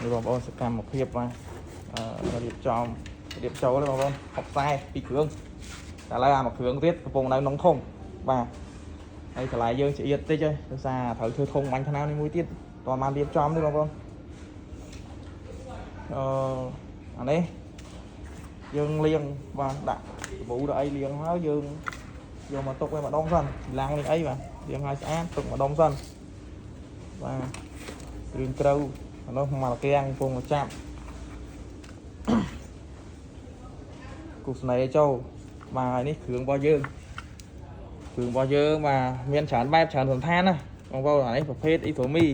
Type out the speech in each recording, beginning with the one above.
នេះបងប្អូនសកម្មភាពបាទអឺរៀបចំរៀបចូលទេបងប្អូនហុកខ្សែពីរគ្រឿងតែឥឡូវអាមួយគ្រឿងទៀតកំពុងនៅក្នុងធុងបាទហើយកន្លែងយើងចៀតតិចហើយដោយសារត្រូវធ្វើធុងបាញ់ថ្នាំនេះមួយទៀតតើបានរៀបចំទេបងប្អូនអឺអានេះយើងលាងបាទដាក់សាប៊ូដាក់អីលាងហើយយើងយកមកទុកไว้ម្ដុំសិនឡាំងនេះអីបាទលាងឲ្យស្អាតទុកម្ដុំសិនបាទគ្រឿងក្រៅអានោះមកលកៀងកំពុងមកចាប់ គូស្នេហ៍ចូលបាទហើយនេះគ្រឿងរបស់យើងគ្រឿងរបស់យើងបាទមានច្រើនបែបច្រើនសន្តានណាបងប្អូនអានេះប្រភេទអ៊ីដ្រូមី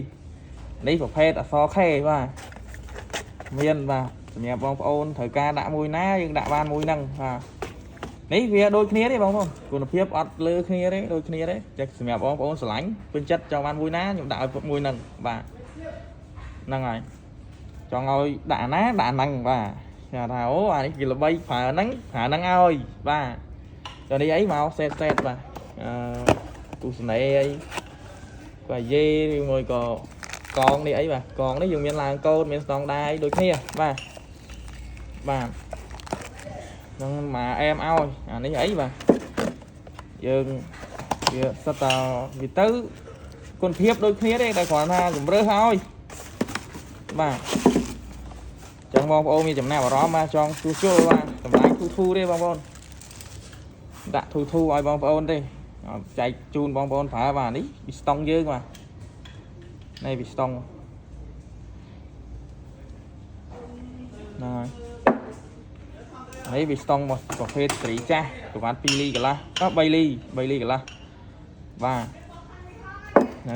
នេះប្រភេទអក្សរ K បាទមានបាទសម្រាប់បងប្អូនត្រូវការដាក់មួយណាយើងដាក់បានមួយហ្នឹងបាទនេះវាដូចគ្នាទេបងប្អូនគុណភាពអត់លើគ្នាទេដូចគ្នាទេតែសម្រាប់បងប្អូនស្រឡាញ់ពេញចិត្តចង់បានមួយណាខ្ញុំដាក់ឲ្យមួយហ្នឹងបាទហ្នឹងហើយចង់ឲ្យដាក់អាណាដាក់អាហ្នឹងបាទ គេថាអូអានេះគេល្បីប្រើហ្នឹងប្រើហ្នឹងឲ្យបាទចូលនេះអីមកសេតសេតបាទអឺគូស្នេហ៍អីបាទយេឬមួយក៏កងនេះអីបាទកងនេះយើងមានឡើងកូនមានស្តង់ដាយដូចគ្នាបាទបាទហ្នឹងមកអែមឲ្យអានេះអីបាទយើងវាសិតតាវាទៅគុណភាពដូចគ្នាទេតែគ្រាន់ថាជំរើសឲ្យបាទ ចឹងបងប្អូនមានចំណាប់អារម្មណ៍បាទចង់ជួសជុលបាទតម្លៃធូរធូរទេបងប្អូនដាក់ធូរធូរឲ្យបងប្អូនទេចែកជូនបងប្អូនប្រើបាទនេះពីស្តុងយើងបាទនេះពីស្តុងណាហើយនេះពីស្តុងមកប្រភេទសេរីចាស់ប្រហែល2លីកន្លះអ3លី3លីកន្លះបាទ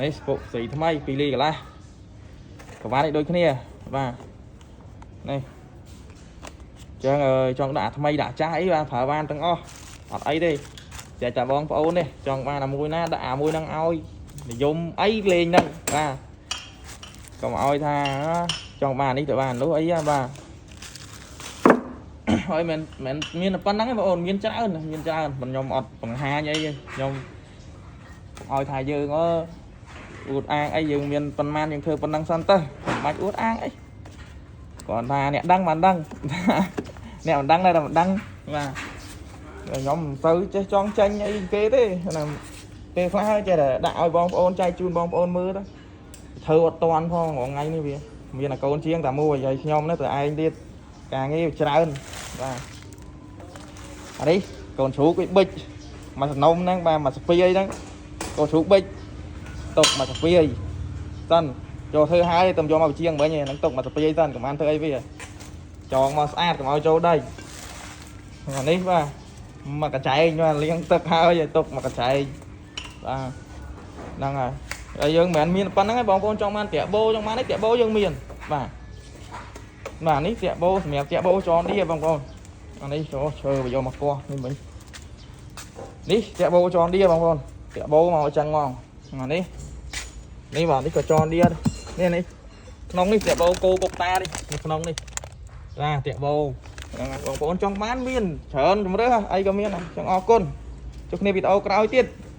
នេះស្ពុកសេរីថ្មី2លីកន្លះប្រហែលនេះដូចគ្នាបាទនេះ ចឹងចង់ដាក់ថ្មីដាក់ចាស់អីបាទប្រើបានទាំងអស់អត់អីទេតែតែបងប្អូនទេចង់បានអាមួយណាដាក់អាមួយហ្នឹងឲ្យនិយមអីលេងហ្នឹងបាទកុំឲ្យថាចង់បាននេះទៅបាននោះអីបាទហើយមិនមិនមានតែប៉ុណ្្នឹងទេបងប្អូនមានច្រើនមានច្រើនមិនខ្ញុំអត់បង្ហាញអីទេខ្ញុំឲ្យថាយើងអើអួតអាងអីយើងមានប៉ុន្មានយើងធ្វើប៉ុណ្្នឹងសិនទៅមិនបាច់អួតអាងអីគ្រាន់ថាអ្នកដឹងបានដឹង អ្នកមិនដឹងដែរតែមិនដឹងបាទខ្ញុំមិនសូវចេះចង់ចាញ់អីគេទេណាពេលខ្លះចេះតែដាក់ឲ្យបងប្អូនចែកជូនបងប្អូនមើលទៅធ្វើអត់តាន់ផងរាល់ថ្ងៃនេះវាមានតែកូនជាងតែមួយហើយខ្ញុំនេះទៅឯងទៀតការងារវាច្រើនបាទអានេះកូនជ្រូកវាបិចមួយសំណុំហ្នឹងបាទមួយស្ពាយហ្នឹងកូនជ្រូកបិចទុកមួយស្ពាយសិនចូលធ្វើហើយតែយកមកជាងវិញហ្នឹងទុកមួយស្ពាយសិនកុំបានធ្វើអីវាចងមកស្អាតកុំឲ្យចូលដីអានេះបាទមកកញ្ចែងបាទលាងទឹកហើយឲ្យទុកមកកញ្ចែងបាទហ្នឹងហើយហើយយើងមិនមែនមានប៉ុណ្្នឹងទេបងប្អូនចង់បានតាក់បោចង់បានអីតាក់បោយើងមានបាទបាទនេះតាក់បោសម្រាប់តាក់បោចននេះបងប្អូនអានេះចូលឈើវាយកមកកោះនេះមិញនេះតាក់បោចននេះបងប្អូនតាក់បោមកអញ្ចឹងហ្មងអានេះនេះបាទនេះក៏ចននេះនេះនេះក្នុងនេះតាក់បោគោកុកតានេះនៅក្នុងនេះបាទតាក់បោហ្នឹងហើយបងប្អូនចង់បានមានច្រើនជំរើសអីក៏មានដែរចង់អរគុណជួបគ្នាវីដេអូក្រោយទៀត។